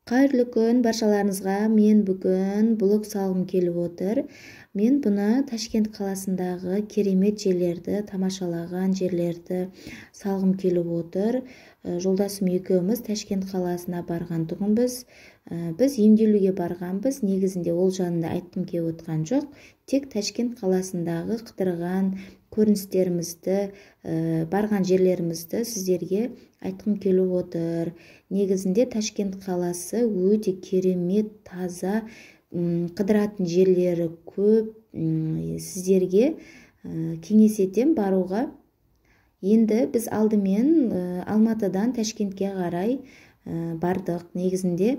Қайырлы күн баршаларыңызға. Мен бүгін блог салғым келіп отыр. Мен бұны Ташкент қаласындағы керемет жерлерді, тамашалаған жерлерді салғым келіп отыр. Жолдасым екеуміз Ташкент қаласына барған тұғынбыз. Біз емделуге барғанбыз. Негізінде ол жағында айтқым келіп отқан жоқ. Тек Ташкент қаласындағы қыдырған көріністерімізді, барған жерлерімізді сіздерге айтқым келіп отыр. Негізінде Ташкент қаласы өте керемет, таза, қыдыратын жерлері көп. Сіздерге кеңес етем баруға. Енді біз алдымен Алматыдан Ташкентке қарай бардық. Негізінде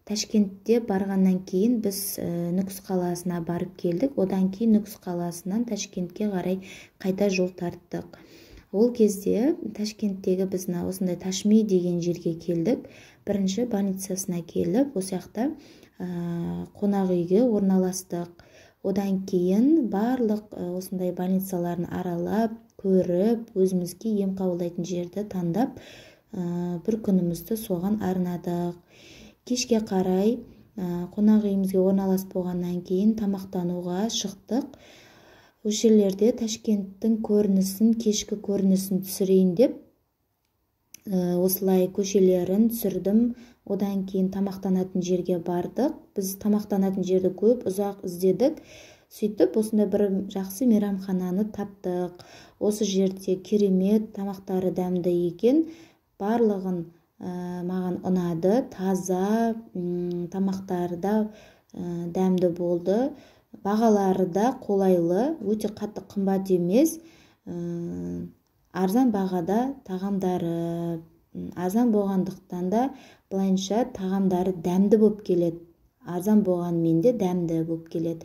Ташкентте барғаннан кейін біз Нүкіс қаласына барып келдік. Одан кейін Нүкіс қаласынан Ташкентке қарай қайта жол тарттық. Ол кезде Ташкенттегі біз осындай Ташми деген жерге келдік. Бірінші больницасына келіп, осы жақта қонақ үйге орналастық. Одан кейін барлық осындай больницаларын аралап, көріп, өзімізге ем қабылдайтын жерді таңдап, бір күнімізді соған арнадық. Кешке қарай қонақ үйімізге орналасып болғаннан кейін тамақтануға шықтық. Осы жерлерде Ташкенттің көрінісін, кешкі көрінісін түсірейін деп осылай көшелерін түсірдім. Одан кейін тамақтанатын жерге бардық. Біз тамақтанатын жерді көп ұзақ іздедік. Сөйтіп осындай бір жақсы мейрамхананы таптық. Осы жерде керемет тамақтары дәмді екен. Барлығын маған ұнады. Таза, тамақтары да дәмді болды. Бағалары да қолайлы, өте қатты қымбат емес. Арзан бағада тағамдары, арзан болғандықтан да былайынша тағамдары дәмді болып келеді. Арзан болғанымен де дәмді болып келеді.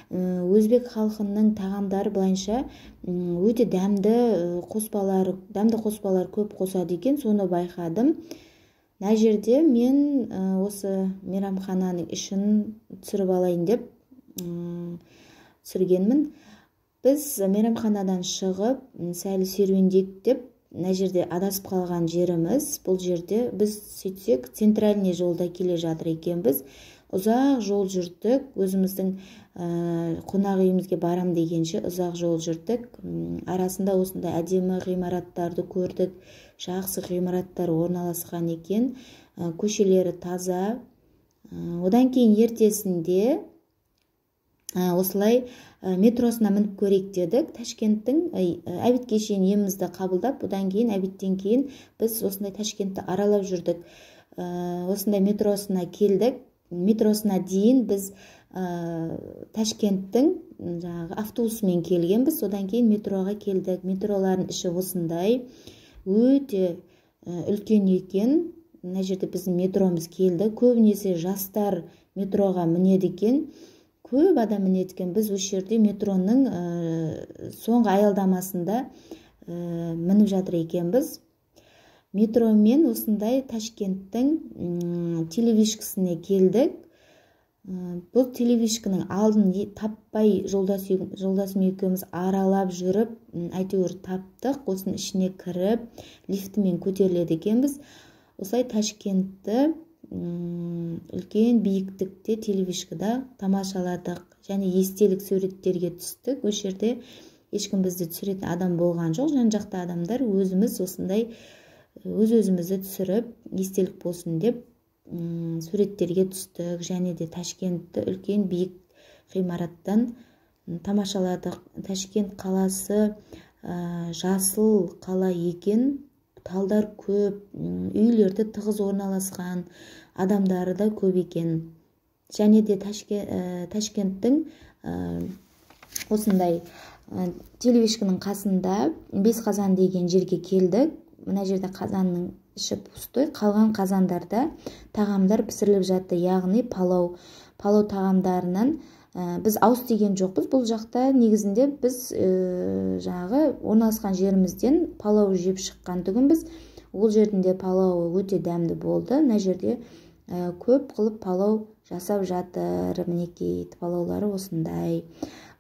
Өзбек халқының тағамдары былайынша өте дәмді қоспалар, дәмді қоспалар көп қосады екен, соны байқадым. Мына жерде мен осы мейрамхананың ішін түсіріп алайын деп түсіргенмін. Біз мейрамханадан шығып, сәл серуендейік деп, мына жерде адасып қалған жеріміз. Бұл жерде біз сөйтсек центральный жолда келе жатыр екенбіз. Ұзақ жол жүрдік, өзіміздің қонақ үйімізге барам дегенше ұзақ жол жүрдік. Арасында осындай әдемі ғимараттарды көрдік. Жақсы ғимараттар орналасқан екен. Көшелері таза. Одан кейін ертесінде осылай метросына мініп көрейік дедік. Ташкенттің обедке шейін емімізді қабылдап, одан кейін обедтен кейін біз осындай Ташкентті аралап жүрдік. Осындай метросына келдік. Метросына дейін біз Ташкенттің жаңағы автобусымен келгенбіз. Одан кейін метроға келдік. Метролардың іші осындай өте үлкен екен. Мына жерде біздің метромыз келді. Көбінесе жастар метроға мінеді екен. Көп адам мінеді екен. Біз осы жерде метроның соңғы аялдамасында мініп жатыр екенбіз. Метромен осындай Ташкенттің телевишкісіне келдік. Бұл телевишкінің алдын таппай жолдасым екеуміз аралап жүріп, әйтеуір таптық. Осының ішіне кіріп, лифтімен көтеріледі екенбіз. Осылай Ташкентті үлкен биіктікте телевишкада тамашаладық. Және естелік суреттерге түстік. Осы жерде ешкім бізді түсіретін адам болған жоқ. Жан жақта адамдар, өзіміз осындай өз-өзімізді түсіріп, естелік болсын деп суреттерге түстік. Және де Ташкентті үлкен биік ғимараттан тамашаладық. Ташкент қаласы жасыл қала екен. Талдар көп, үйлерді тығыз орналасқан, адамдары да көп екен. Және де Ташкенттің осындай телевишкінің қасында Бес қазан деген жерге келдік. Мына жерде қазанның іші пустой, қалған қазандарда тағамдар пісіріліп жатты, яғни палау. Палау тағамдарынан біз ауыз тиген жоқпыз. Бұл жақта негізінде біз жаңағы орналасқан жерімізден палау жеп шыққан түгінбіз. Ол жердің де палауы өте дәмді болды. Мына жерде көп қылып палау жасап жатыр. Мінекей, палаулары осындай.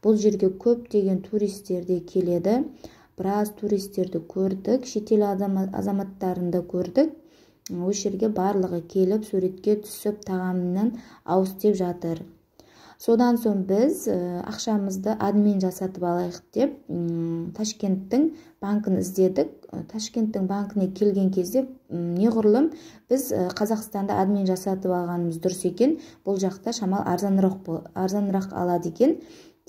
Бұл жерге көптеген туристер де келеді. Біраз туристерді көрдік, шетел азаматтарын да көрдік. Осы жерге барлығы келіп суретке түсіп, тағамнан ауыз тиіп жатыр. Содан соң біз ақшамызды админ жасатып алайық деп Ташкенттің банкін іздедік. Ташкенттің банкіне келген кезде неғұрлым біз Қазақстанда админ жасатып алғанымыз дұрыс екен. Бұл жақта шамал арзанырақ алады екен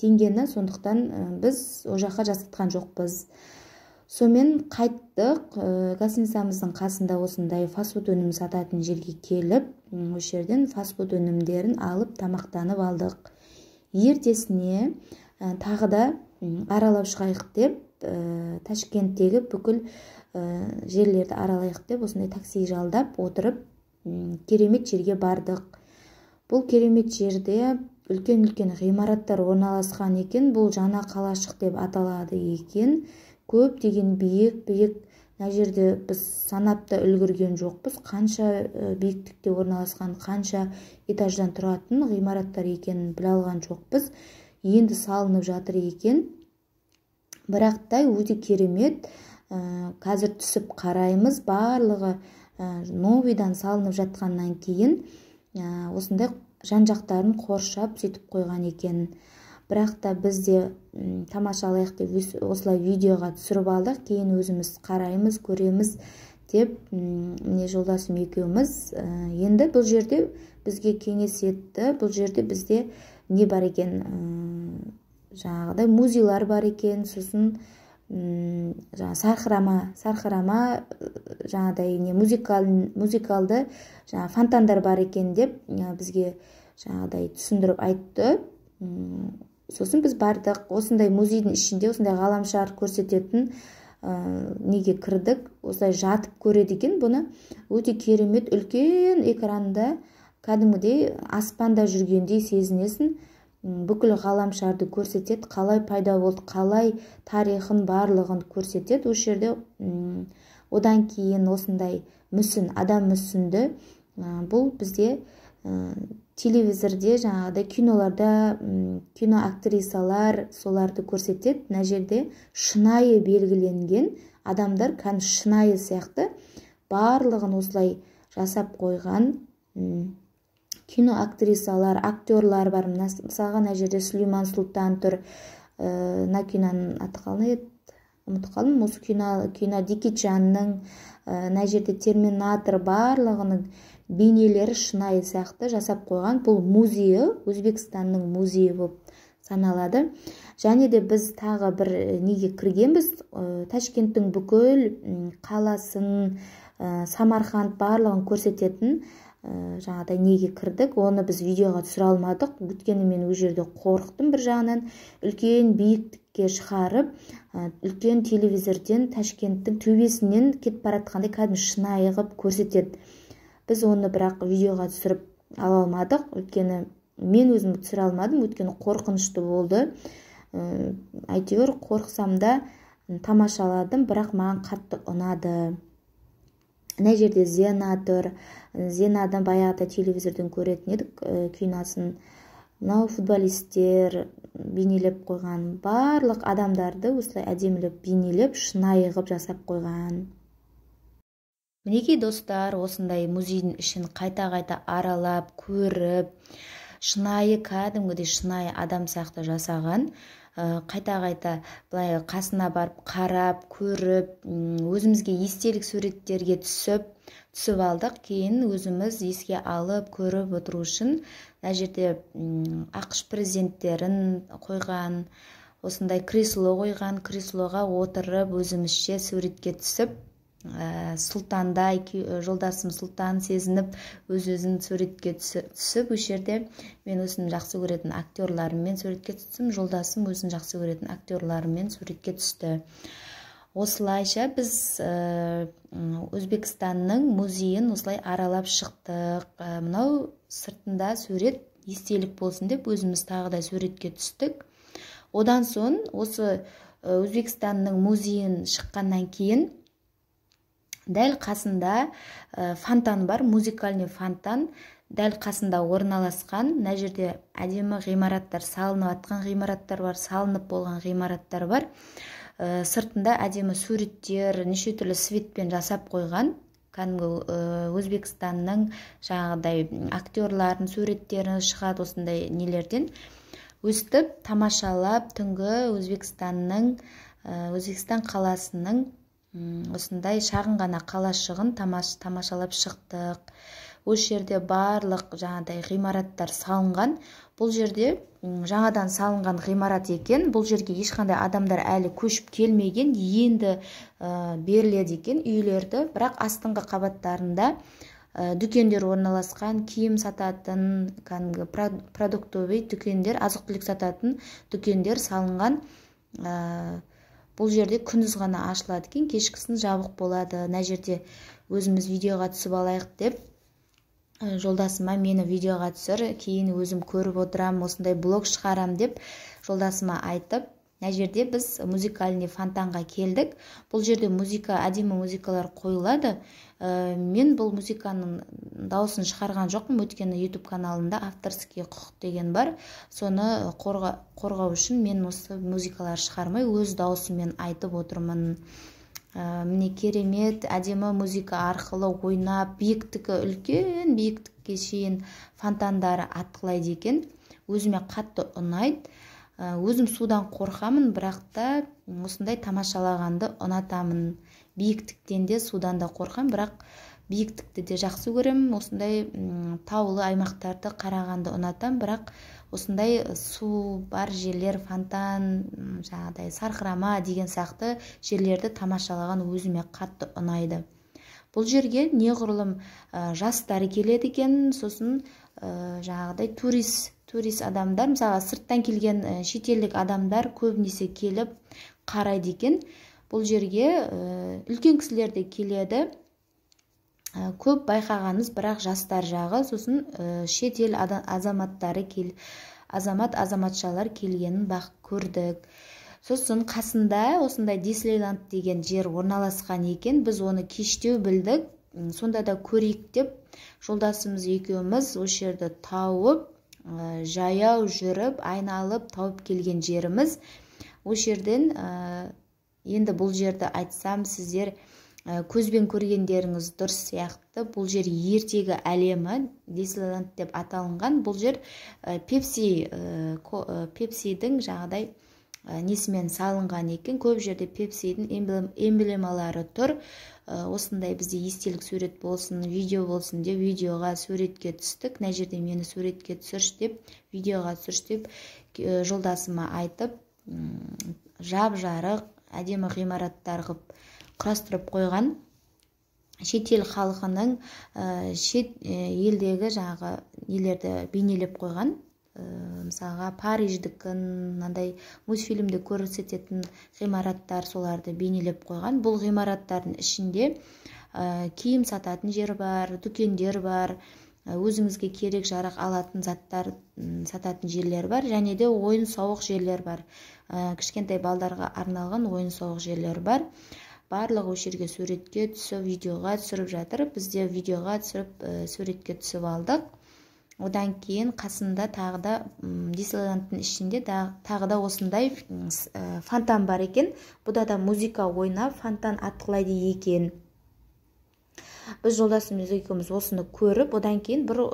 теңгені, сондықтан біз ол жаққа жасатқан жоқпыз. Сонымен қайттық, гостиницамыздың қасында осындай фастфуд өнімін сататын жерге келіп, осы жерден фастфуд өнімдерін алып тамақтанып алдық. Ертесіне тағы да аралап шығайық деп, Ташкенттегі бүкіл жерлерді аралайық деп осындай такси жалдап отырып керемет жерге бардық. Бұл керемет жерде үлкен-үлкен ғимараттар орналасқан екен. Бұл жаңа қалашық деп аталады екен. Көптеген биік-биік, мына жерде біз санап та үлгерген жоқпыз, қанша биіктікте орналасқан, қанша этаждан тұратын ғимараттар екенін біле алған жоқпыз. Енді салынып жатыр екен. Бірақ та өте керемет. Қазір түсіп қараймыз, барлығы новыйдан салынып жатқаннан кейін осындай жан-жақтарын қоршап сөйтіп қойған екен. Бірақ та біз де тамашалайық деп осылай видеоға түсіріп алдық. Кейін өзіміз қараймыз, көреміз деп, міне жолдасым екеуміз. Енді бұл жерде бізге кеңес етті. Бұл жерде бізде не бар екен, жаңағыдай музейлар бар екен, сосын жаңа сарқырама, жаңағыдай не музыкалды жаңа фонтандар бар екен деп бізге жаңағыдай түсіндіріп айтты. Сосын біз бардық, осындай музейдің ішінде осындай ғаламшар көрсететін неге кірдік. Осылай жатып көреді екен бұны. Өте керемет үлкен экранда кәдімгідей аспанда жүргендей сезінесің. Бүкіл ғаламшарды көрсетеді, қалай пайда болды, қалай тарихын барлығын көрсетеді осы жерде. Одан кейін осындай мүсін, адам мүсінді, бұл бізде телевизорде жаңағыдай киноларда, кино актрисалар соларды көрсетеді. Мына жерде шынайы белгіленген адамдар кәдімгі шынайы сияқты барлығын осылай жасап қойған. Кино актрисалар, актерлар бар. Мысалға мына жерде Сүлейман Сұлтан тұр. Мына киноның аты қалай еді? Ұмытып қалдым. Осы кино Дикки Чанның, мына жерде Терминатор, барлығының бейнелері шынайы сияқты жасап қойған. Бұл музейі, Өзбекстанның музейі болып саналады. Және де біз тағы бір неге кіргенбіз, Ташкенттің бүкіл қаласын, Самарқанд барлығын көрсететін жаңағыдай неге кірдік. Оны біз видеоға түсіре алмадық, өйткені мен ол жерде қорықтым бір жағынан. Үлкен биіктікке шығарып, үлкен телевизорден Ташкенттің төбесінен кетіп бара жатқандай кәдімгі шынайы қылып көрсетеді. Біз оны бірақ видеоға түсіріп ала алмадық, өйткені мен өзім түсіре алмадым, өйткені қорқынышты болды. Әйтеуір қорықсам да тамашаладым, бірақ маған қатты ұнады. Мына жерде Зена тұр. Зенадан баяғыда телевизорден көретін едік киносын. Мынау футболисттер бейнелеп қойған, барлық адамдарды осылай әдемілеп бейнелеп, шынайы қылып жасап қойған. Мінекей достар, осындай музейдің ішін қайта-қайта аралап, көріп, шынайы, кәдімгідей шынайы адам сияқты жасаған. Қайта-қайта былай қасына барып қарап, көріп, өзімізге естелік суреттерге түсіп алдық. Кейін өзіміз еске алып, көріп отыру үшін мына жерде АҚШ президенттерін қойған, осындай кресло қойған, креслоға отырып өзімізше суретке түсіп, сұлтандай, жолдасым сұлтан сезініп, өз-өзін суретке түсіп, осы жерде мен өзім жақсы көретін актерларыммен суретке түстім, жолдасым өзін жақсы көретін актерларымен суретке түсті. Осылайша біз Өзбекстанның музейін осылай аралап шықтық. Мынау сыртында сурет естелік болсын деп өзіміз тағы да суретке түстік. Одан соң осы Өзбекстанның музейін шыққаннан кейін дәл қасында фонтан бар, музыкальный фонтан дәл қасында орналасқан. Мына жерде әдемі ғимараттар, салынып атқан ғимараттар бар, салынып болған ғимараттар бар. Сыртында әдемі суреттер, неше түрлі светпен жасап қойған. Кәдімгі Өзбекстанның жаңағыдай актерлардың суреттері шығады осындай нелерден. Өстіп тамашалап түнгі Өзбекстанның, Өзбекстан қаласының осындай шағын ғана қалашығын тамашалап шықтық. Осы жерде барлық жаңағыдай ғимараттар салынған. Бұл жерде жаңадан салынған ғимарат екен. Бұл жерге ешқандай адамдар әлі көшіп келмеген, енді беріледі екен үйлерді. Бірақ астыңғы қабаттарында дүкендер орналасқан, киім сататын, кәдімгі продуктовый дүкендер, азық-түлік сататын дүкендер салынған. Бұл жерде күндіз ғана ашылады екен, кешкісін жабық болады. Мына жерде өзіміз видеоға түсіп алайық деп жолдасыма, мені видеоға түсір, кейін өзім көріп отырамын, осындай блог шығарам деп жолдасыма айтып, мына жерде біз музыкальный фонтанға келдік. Бұл жерде музыка, әдемі музыкалар қойылады. Мен бұл музыканың дауысын шығарған жоқпын, өйткені YouTube каналында авторский құқық деген бар. Соны қорғау үшін мен осы музыкалар шығармай, өз дауысыммен айтып отырмын. Міне, керемет әдемі музыка арқылы ойнап, биіктігі үлкен, биіктікке шейін фонтандары атқылайды екен. Өзіме қатты ұнайды. Өзім судан қорқамын, бірақ та осындай тамашалағанды ұнатамын. Биіктіктен де, судан да қорқамын, бірақ биіктікті де жақсы көремін. Осындай таулы аймақтарды қарағанды ұнатамын, бірақ осындай су бар жерлер, фонтан, жаңағыдай сарқырама деген сияқты жерлерді тамашалаған өзіме қатты ұнайды. Бұл жерге неғұрлым жастар келеді екен, сосын жаңағыдай турист адамдар, мысалға, сырттан келген шетелдік адамдар көбінесе келіп қарайды екен. Бұл жерге үлкен кісілер де келеді. Көп байқағанымыз бірақ жастар жағы, сосын шетел азаматтары кел, азамат азаматшалар келгенін бақ көрдік. Сосын қасында осындай Диснейленд деген жер орналасқан екен. Біз оны кештеу білдік, сонда да көрейік деп жолдасымыз екеуміз осы жерді тауып, жаяу жүріп айналып тауып келген жеріміз. Осы жерден енді бұл жерді айтсам, сіздер көзбен көргендеріңіз дұрыс сияқты. Бұл жер ертегі әлемі, Диснейленд деп аталынған. Бұл жер Пепси, Пепсидің жаңағыдай несімен салынған екен. Көп жерде Пепсидің эмблемалары тұр. Осындай бізде естелік сурет болсын, видео болсын деп видеоға, суретке түстік. Мына жерде мені суретке түсірші деп, видеоға түсірші деп жолдасыма айтып, жап жарық әдемі ғимараттар қылып құрастырып қойған. Шетел халқының, шет елдегі жаңағы нелерді бейнелеп қойған. Мысалға, Париждікін, мынандай мультфильмде көрсететін ғимараттар, соларды бейнелеп қойған. Бұл ғимараттардың ішінде киім сататын жер бар, дүкендер бар, өзіңізге керек жарақ алатын заттар сататын жерлер бар, және де ойын сауық жерлер бар. Кішкентай балдарға арналған ойын сауық жерлер бар. Барлығы осы жерге суретке түсіп, видеоға түсіріп жатыр. Біз де видеоға түсіріп, суретке түсіп алдық. Одан кейін қасында тағы да, Диснейлендтің ішінде тағы да осындай фонтан бар екен. Бұда да музыка ойнап, фонтан атқылайды екен. Біз жолдасымыз екеуміз осыны көріп, одан кейін бір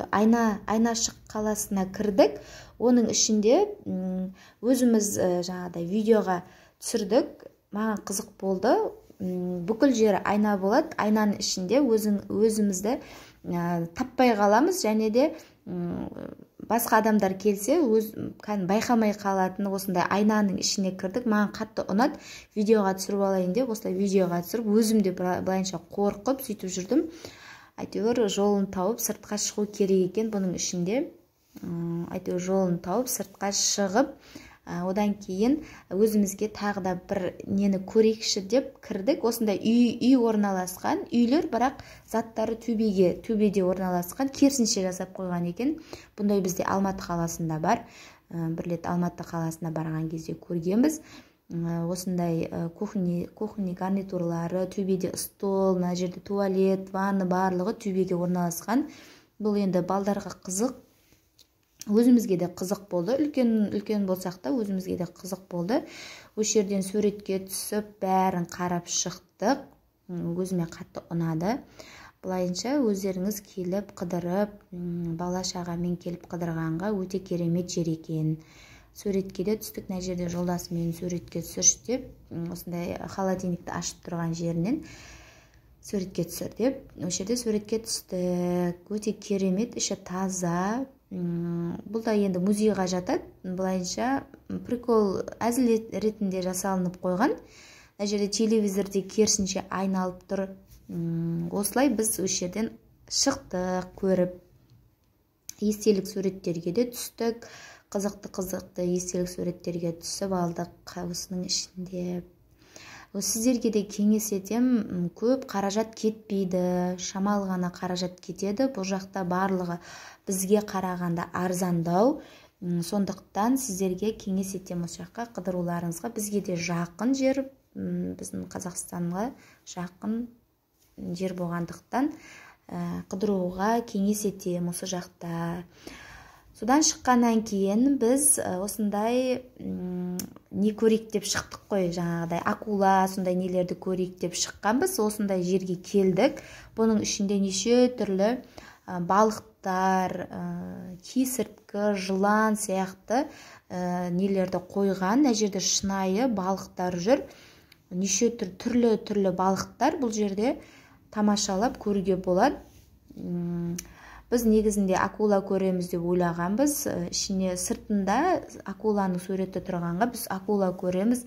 айнашық қаласына кірдік. Оның ішінде өзіміз жаңағыдай видеоға түсірдік. Маған қызық болды. Бүкіл жері айна болады. Айнаның ішінде өзімізді таппай қаламыз, және де басқа адамдар келсе, өз кәдімгі байқамай қалатын осындай айнаның ішіне кірдік. Маған қатты ұнады. Видеоға түсіріп алайын деп осылай видеоға түсіріп, өзім де былайынша қорқып сөйтіп жүрдім. Әйтеуір жолын тауып сыртқа шығу керек екен бұның ішінде. Әйтеуір жолын тауып сыртқа шығып, одан кейін өзімізге тағы да бір нені көрейікші деп кірдік. Осындай үй орналасқан, үйлер, бірақ заттары төбеде орналасқан, керісінше жасап қойған екен. Бұндай бізде Алматы қаласында бар. Бір рет Алматы қаласына барған кезде көргенбіз. Осындай кухня гарнитурлары, төбеде стол, мына жерде туалет, ванна, барлығы төбеге орналасқан. Бұл енді балдарға қызық, өзімізге де қызық болды. Үлкен болсақ та өзімізге де қызық болды. Осы жерден суретке түсіп, бәрін қарап шықтық. Өзіме қатты ұнады. Былайынша өздеріңіз келіп қыдырып, бала шағамен келіп қыдырғанға өте керемет жер екен. Суретке де түстік. Мына жерде жолдасыммен суретке түсірші деп, осындай холодильникті ашып тұрған жерінен суретке түсір деп, осы жерде суретке түстік. Өте керемет, іші таза. Бұл да енді музейға жатады. Былайынша прикол, әзіл ретінде жасалынып қойған. Мына жерде телевизор де керісінше айналып тұр. Осылай біз осы жерден шықтық, көріп, естелік суреттерге де түстік. Қызықты естелік суреттерге түсіп алдық осының ішінде. Сіздерге де кеңес етем, көп қаражат кетпейді, шамалы ғана қаражат кетеді. Бұл жақта барлығы бізге қарағанда арзандау. Сондықтан сіздерге кеңес етем осы жаққа қыдыруларыңызға. Бізге де жақын жер, біздің Қазақстанға жақын жер болғандықтан қыдыруға кеңес етем осы жақта. Содан шыққаннан кейін біз осындай не көрейік деп шықтық қой, жаңағыдай акула, сондай нелерді көрейік деп шыққанбыз. Осындай жерге келдік. Бұның ішінде неше түрлі балықтар, кесірткі, жылан сияқты нелерді қойған. Мына жерде шынайы балықтар жүр. Неше түрлі балықтар бұл жерде тамашалап көруге болады. Біз негізінде акула көреміз деп ойлағанбыз. Ішіне сыртында акуланың суреті тұрғанға біз акула көреміз,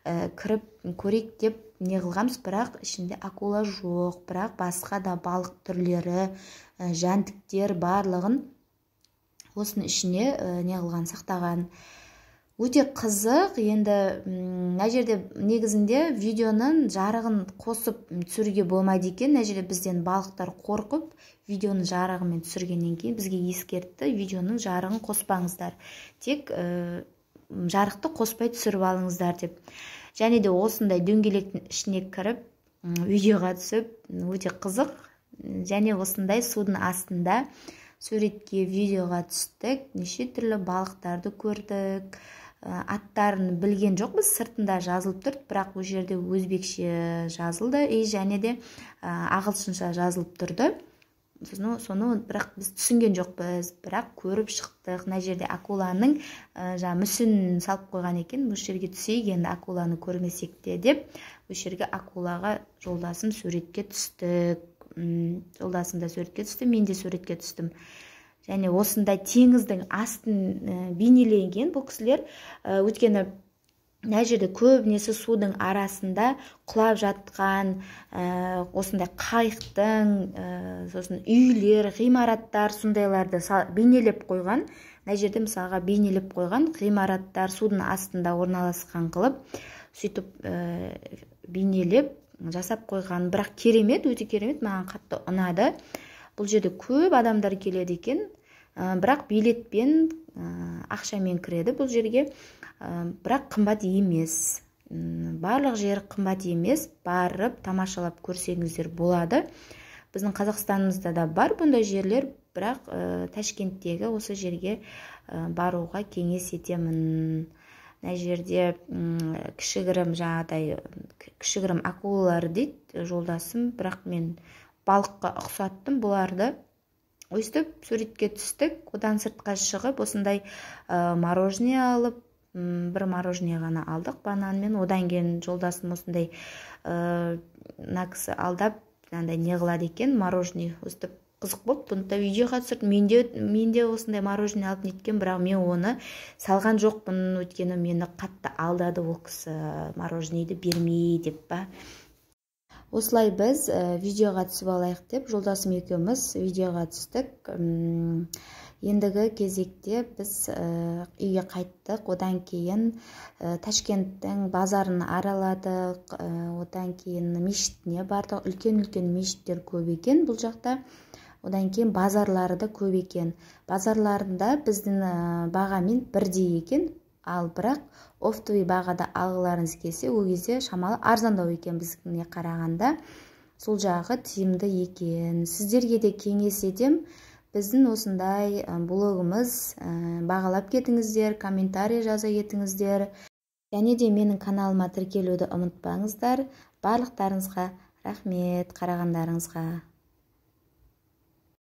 кіріп көрейік деп не қылғанбыз, бірақ ішінде акула жоқ. Бірақ басқа да балық түрлері, жәндіктер барлығын осының ішіне не қылған, сақтаған. Өте қызық. Енді мына жерде негізінде видеоның жарығын қосып түсіруге болмайды екен. Мына жерде бізден балықтар қорқып, видеоның жарығымен түсіргеннен кейін бізге ескертті, видеоның жарығын қоспаңыздар, тек жарықты қоспай түсіріп алыңыздар деп. Және де осындай дөңгелектің ішіне кіріп видеоға түсіп, өте қызық. Және осындай судың астында суретке, видеоға түстік, неше түрлі балықтарды көрдік. Аттарын білген жоқпыз, сыртында жазылып тұрды, бірақ ол жерде өзбекше жазылды и және де ағылшынша жазылып тұрды. Соны бірақ біз түсінген жоқпыз, бірақ көріп шықтық. Мына жерде акуланың жаңа мүсінін салып қойған екен, осы жерге түсейік енді акуланы көрмесек те деп, осы жерге акулаға жолдасым суретке түстік. Жолдасым да суретке түсті, мен де суретке түстім. Және осындай теңіздің астын бейнеленген бұл кісілер, өйткені мына жерде көбінесе судың арасында құлап жатқан осындай қайықтың, сосын үйлер, ғимараттар, сондайларды бейнелеп қойған. Мына жерде мысалға бейнелеп қойған ғимараттар судың астында орналасқан қылып, сөйтіп бейнелеп жасап қойған. Бірақ керемет, өте керемет, маған қатты ұнады. Бұл жерде көп адамдар келеді екен, бірақ билетпен, ақшамен кіреді бұл жерге, бірақ қымбат емес. Барлық жері қымбат емес, барып тамашалап көрсеңіздер болады. Біздің Қазақстанымызда да бар бұндай жерлер, бірақ Ташкенттегі осы жерге баруға кеңес етемін. Мына жерде кішігірім жаңағыдай кішігірім акулалар дейді жолдасым, бірақ мен балыққа ұқсаттым бұларды. Өстіп суретке түстік. Одан сыртқа шығып осындай мороженое алып, бір мороженое ғана алдық бананмен. Одан кейін жолдасым осындай мына кісі алдап мынандай не қылады екен мороженое. Өстіп қызық болып бұны да видеоға түсірдім. Мен де осындай мороженое алып неткен, бірақ мен оны салған жоқпын, өйткені мені қатты алдады ол кісі, мороженойды бермей деп па. Осылай біз видеоға түсіп алайық деп жолдасым екеуміз видеоға түстік. Ендігі кезекте біз үйге қайттық. Одан кейін Ташкенттің базарын араладық, одан кейін мешітіне бардық. Үлкен-үлкен мешіттер көп екен бұл жақта. Одан кейін базарлары да көп екен. Базарларында біздің бағамен бірдей екен. Ал бірақ оптовый бағада алғыларыңыз келсе, ол кезде шамалы арзандау екен біздікіне қарағанда. Сол жағы тиімді екен. Сіздерге де кеңес етем. Біздің осындай блогымыз бағалап кетіңіздер, комментарий жаза кетіңіздер. Және де менің каналыма тіркелуді ұмытпаңыздар. Барлықтарыңызға Рахмет қарағандарыңызға.